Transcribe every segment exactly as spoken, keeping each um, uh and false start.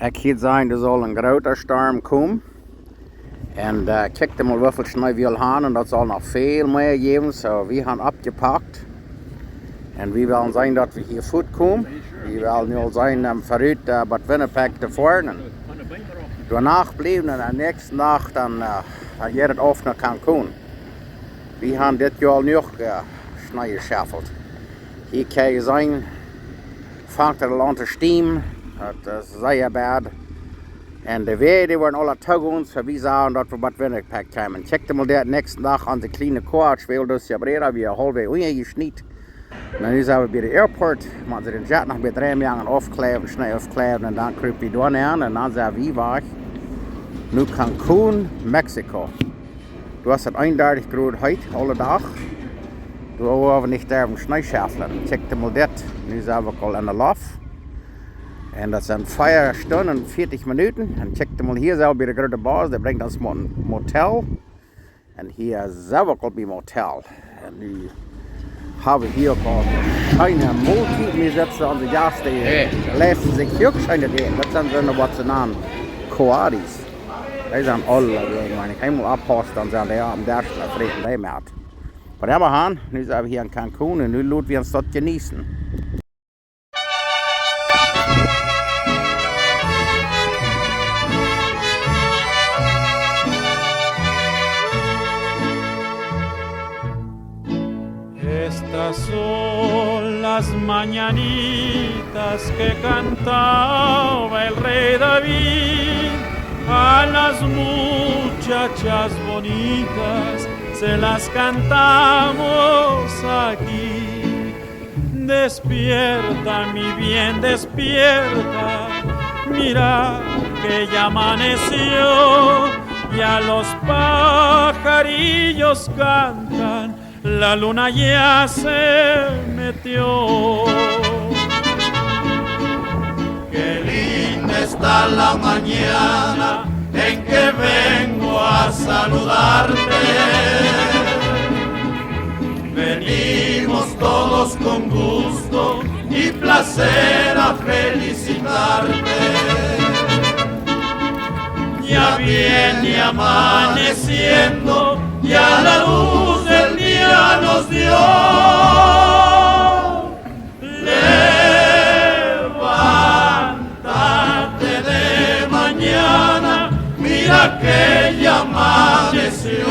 Ekj hia sajen, doa saul een groota Storm komen. Un, äh, kjikj mol, woo väl Schnee wie aul haben. Un daut saul noch väl mea jäwen. Soo, wie haben oppjepakt. Un wie wellen seenen, daut wie hia fuat komen. Wie wellen nu aul seenen, ähm, verut, äh, bat Winnipeg to foaren. Un doano bliewen un dän näakjsten Dach dan, äh, dan jeit et auf no Cancun. Wie haben dit Joa aul jenuach, äh, Schnee jescheffelt. Hia kjenn jie seenen, fangt et aul aun to stiemen. Daut es sea bad. Un de Wäaj, dee woaren aule toogonen, soo wie sajen, daut wie bat Winnipeg kjeemen. Kjikj mol, dän näakjsten Dach aun de kjliene Koa, Schwel, daut es je breeda, wie haulf unja jeschniet. Un nu sent wie bie de Airport, motten see dän Jet noch bie dree Minuten aufkjleewen, Schnee aufkjleewen, un dan krupen wie doa nenn, un dan sent wie wajch no Cancun, Mexiko. Doa es et eenundartich Grod heet, aule Dach. Doa woa wie nich derwen Schnee schefflen. Kjikj mol dit. Nu sent wie aul enne Loft. Un daut sent vea Stunden un vieetich Minuten. Un kjikj mol, hia sent wie bie de groote Bus, dee brinjt ons no een Motel. Un hia sent wie aul biem Motel. Un nu hab wie hia uk aul eene scheene Moltiet. Wie seenen onse Jast, dee leeten sikj hia uk scheen äten. Daut sent soo waut see nanen Coatis. Dee sent aule, ekj meen, ekj mott oppaussen, dan sent dee aum Desch, dan fräten dee met. Oba wie haben, nu sent wie hia en Cancun un nu lot wie ons daut jeneeten. Estas son las mañanitas que cantaba el rey David. A las muchachas bonitas se las cantamos aquí. Despierta, mi bien, despierta. Mira que ya amaneció, ya los pajarillos cantan, la luna ya se metió. Qué linda está la mañana en que vengo a saludarte. Venimos todos con gusto y placer a felicitarte. Ya viene amaneciendo, ya la luz del día nos dio. Levántate de mañana, mira que ya amaneció.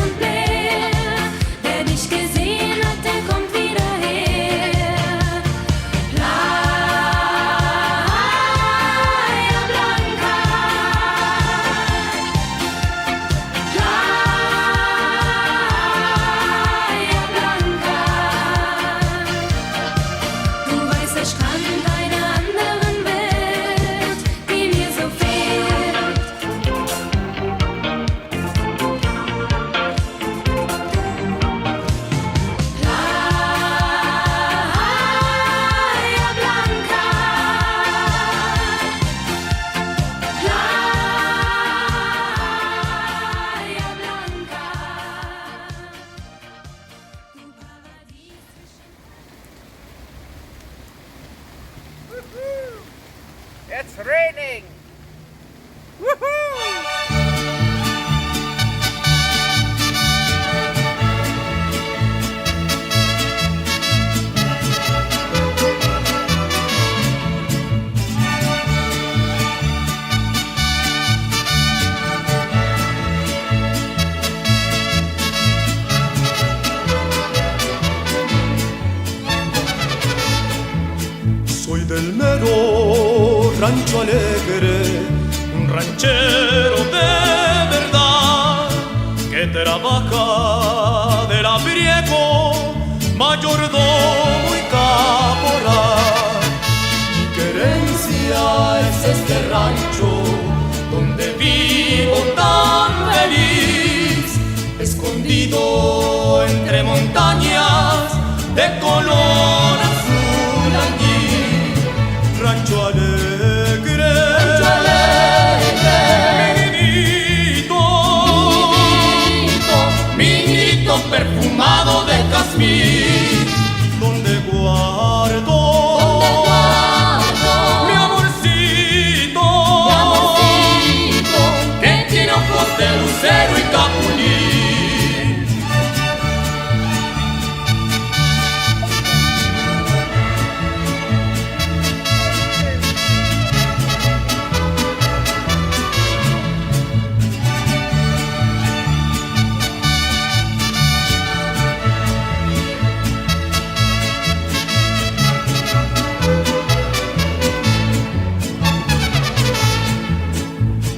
Und wer, der dich gesehen hat, der kommt wieder her. Playa Blanca. Playa Blanca. Du weißer Strand einer anderen Welt, die mir so fehlt. Playa Blanca. Playa Blanca. Woohoo! It's raining! Woohoo! Soy del mero Rancho Alegre, un ranchero de verdad, que trabaja de labriego, mayordomo y caporal. Mi querencia es este rancho donde vivo tan feliz, escondido entre montañas de color azul anís. Rancho Alegre, Rancho Alegre, mi nidito, mi nidito, mi nidito perfumado de jazmín, donde guardo, donde guardo mi amorcito, mi amorcito, que tiene ojos de lucero y capulín.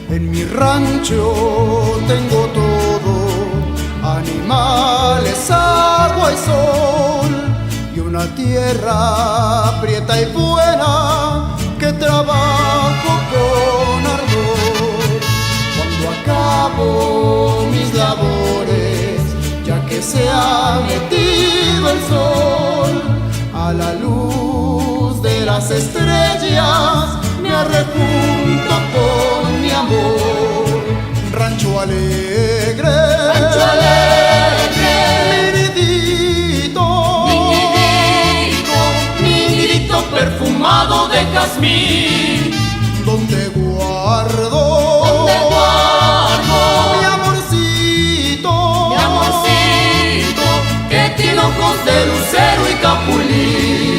En mi rancho tengo todo, animales, agua y sol, y una tierra prieta y buena que trabajo con ardor. Cuando acabo mis labores, ya que se ha metido el sol, a la luz de las estrellas me arrejunto con mi amor. Rancho Alegre, Rancho Alegre, mi nidito, mi nidito, mi nidito perfumado de jazmín, donde guardo, donde guardo mi amorcito, mi amorcito, que tiene ojos de lucero y capulín.